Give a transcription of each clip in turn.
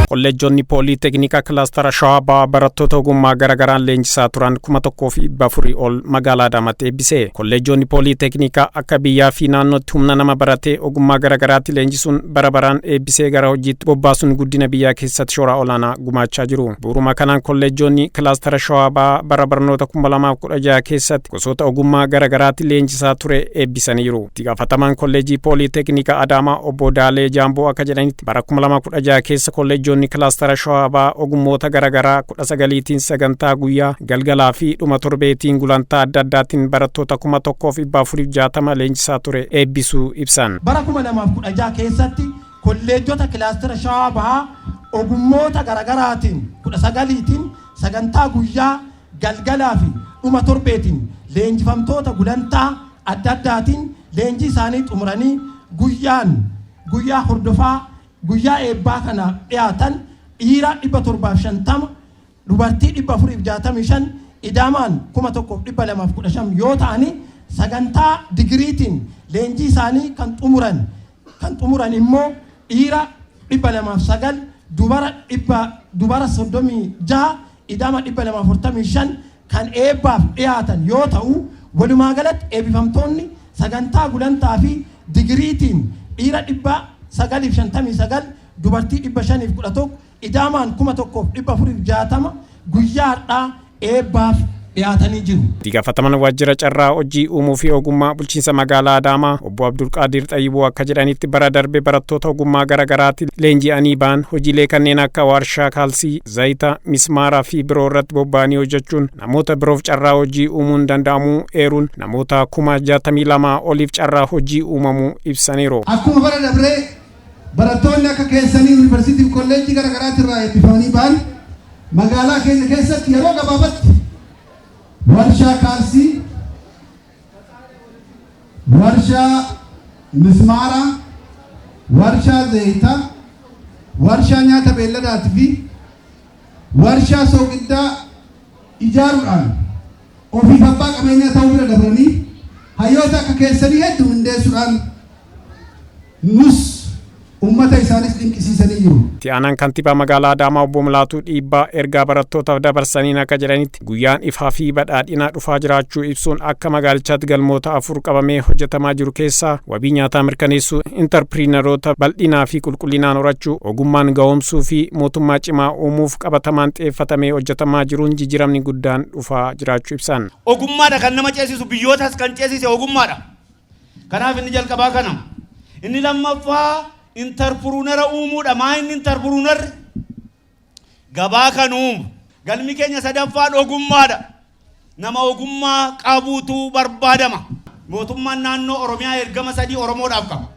Kolleejjonni Pooliiteeknikaa Kilaastara Shawaa Bahaa barattoota ogummaa garagaraan leenjisaa turan 1400 ol magaalaa Adaamaatti eebbise. Kolleejjonni Pooliiteeknikaa akka biyyaa fi naannootti humna nama baratee ogummaa garagaraatti leenjisuun bara baraan eebbisee gara hojiitti bobbaasuun guddina biyyaa keessatti shoora olaanaa gumaachaa jiru. Bu'uuruma kanaan kolleejjonni Kilaastara Shawaa Bahaa bara barnoota 2016 keessatti gosoota ogummaa garagaraatti leenjisaa ture eebbisaniiru. Itti gaafatamaan Kolleejjii Pooliiteeknikaa Adaamaa Obbo Daalee Jaamboo akka jedhanitti, bara 2016 keessa kolleejjonni Kilaastara Shawaa Bahaa ogummoota garaagaraa 19tiin sagantaa guyyaa, galgalaa fi dhuma torbeetiin gulantaa adda addaatiin barattoota 1460 leenjisaa ture eebbisuu ibsan. Bara 2016 keessatti kolleejjota Kilaastara Shawaa Bahaa ogummoota garaagaraatiin 19tiin sagantaa guyyaa, galgalaa fi dhuma torbeetiin leenjifamtoota gulantaa adda addaatiin leenjii isaanii xumuranii guyyaan guyyaa hordofaa guyyaa eebbaa kana dhiyaatan dhiira 750, dubartii 465, idaamaan 1215 yoo ta'ani, sagantaa digiriitiin leenjii isaanii kan xumuran immoo dhiira 209, dubara 36, idaama 245 kan eebbaaf dhiyaatan yoo ta'u, walumaa galatti eebbifamtoonni sagantaa gulantaa fi digiriitiin dhiira 959, dubartii 511, idaamaan 1460 guyyaa har'aa eebbaaf dhiyaatanii jiru. Itti gaafataman waajjira carraa hojii uumuu fi ogummaa bulchiinsa magaalaa Adaamaa Obbo Abdulqaadir Xayyibuu akka jedhanitti, bara darbe barattoota ogummaa garaa garaatti leenji'anii ba'an hojiilee kanneen akka warshaa kaalsii, zayita, mismaaraa fi biroo irratti bobba'anii hojjechuun namoota biroof carraa hojii uumuun danda'amuu eeruun, namoota 62,000 oliif carraa hojii uumamuu ibsaniiru. Akkuma bara dabree barattoonni akka keessanii yuunivarsiitii fi kolleejjii gara garaatti irraa eebbifamanii ba'an magaalaa keenya keessatti yeroo gabaabatti warshaa kaalsii, warshaa mismaaraa, warshaa zayitaa, warshaa nyaata beelladaatii fi warshaa sooqiddaa ijaaruudhaan ofiif abbaa qabeenyaa ta'uu bira dabranii hayyoota akka keessanii hedduu mindeessuudhaan nus ummata isaanis dinqisiisanii jiru. Itti aanaan kantiibaa magaalaa Adaamaa Obbo Mulaatuu Dhiibbaa ergaa barattootaaf dabarsaniin akka jedhanitti, guyyaan ifaa fi badhaadhinaa dhufaa jiraachuu ibsuun, akka magaalichaatti galmoota afur qabamee hojjetamaa jiru keessaa wabii nyaataa mirkaneessuu, intarpiriinaroota bal'inaa fi qulqullinaan horachuu, ogummaan ga'oomsuu fi mootummaa cimaa uumuuf qabatamaan xiyyeeffatamee hojjetamaa jiruun jijjiiramni guddaan dhufaa jiraachuu ibsan. Ogummaadha kan nama ceesisu, biyyootas kan ceesise ogummaadha. Kanaaf inni jalqabaa kana. Inni lammaffaa entrepreneur uumuudha. Maa inni entrepreneurri? Gabaa kan uumu. Galmi keenya sadaffaan ogummaadha. Nama ogummaa qabuutu barbaadama. Mootummaan naannoo Oromiyaa ergama sadii Oromoodhaaf qaba.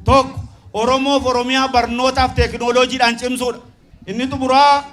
Tokko, Oromoof Oromiyaa barnootaaf teekinooloojiidhaan cimsuudha. Inni xumuraa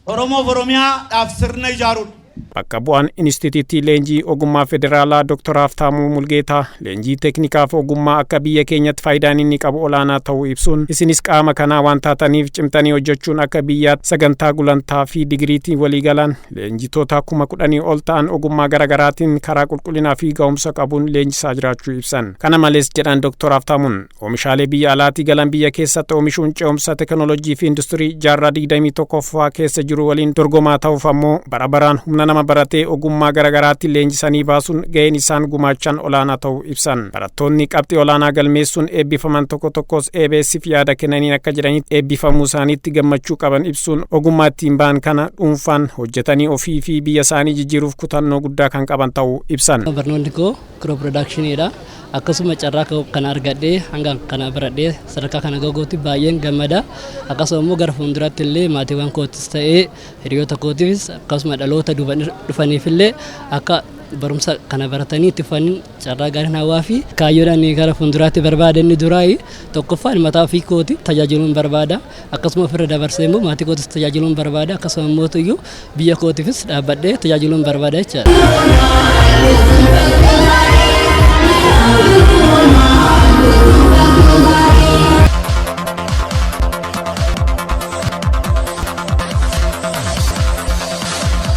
Oromoof Oromiyaadhaaf sirna ijaaruudha. Bakka bu'aan Inistituutii Leenjii Ogummaa Federaalaa Dr. Haftaamuu Mulgeetaa leenjii teeknikaaf ogummaa akka biyya keenyatti faayidaan inni qabu olaanaa ta'uu ibsuun, isinis qaama kanaa waan taataniif cimtanii hojjechuun akka biyyaatti sagantaa gulantaa fi digiriitiin waliigalaan leenjitoota 10,000 ol ta'an ogummaa garaagaraatiin karaa qulqullinaa fi ga'umsa qabuun leenjisaa jiraachuu ibsan. Kana malees, jedhan Dr. Haftaamuun, oomishaalee biyya alaatii galan biyya keessatti oomishuun ce'umsa teekinooloojii fi industirii jaarraa 21ffaa keessa jiru waliin dorgomaa ta'uuf ammoo bara baraan humna nama baratee ogummaa garaagaraatti leenjisanii baasuun ga'een isaan gumaachan olaanaa ta'uu ibsan. Barattoonni qabxii olaanaa galmeessuun eebbifaman tokko tokkos EBS'if yaada kennaniin akka jedhanitti, eebbifamuu isaaniitti gammachuu qaban ibsuun, ogummaa ittiin ba'an kana dhuunfaan hojjetanii ofii fi biyya isaanii jijjiiruuf kutannoo guddaa kan qaban ta'uu ibsan. Barnoonni koo crop productioniidha. Akkasuma carraa kana argadhee hanga kana baradhee sadarkaa kana gahootti baay'een gammada. Akkasuma immoo gara fuulduraatti illee maatiiwwan kootis ta'ee hiriyoota kootiifis, akkasuma dhaloota dhufaniif illee akka barumsa kana baratanii itti fufanii carraa gaariin hawaa fi kaayyoodhaan gara fuulduraatti barbaada. Inni duraayi tokkoffaan mataa ofii kooti tajaajiluun barbaada, akkasuma ofirra dabarsee immoo maatii kootis tajaajiluun barbaada, akkasuma immoo iyyuu biyya kootiifis dhaabbadhee tajaajiluun barbaada jechaadha.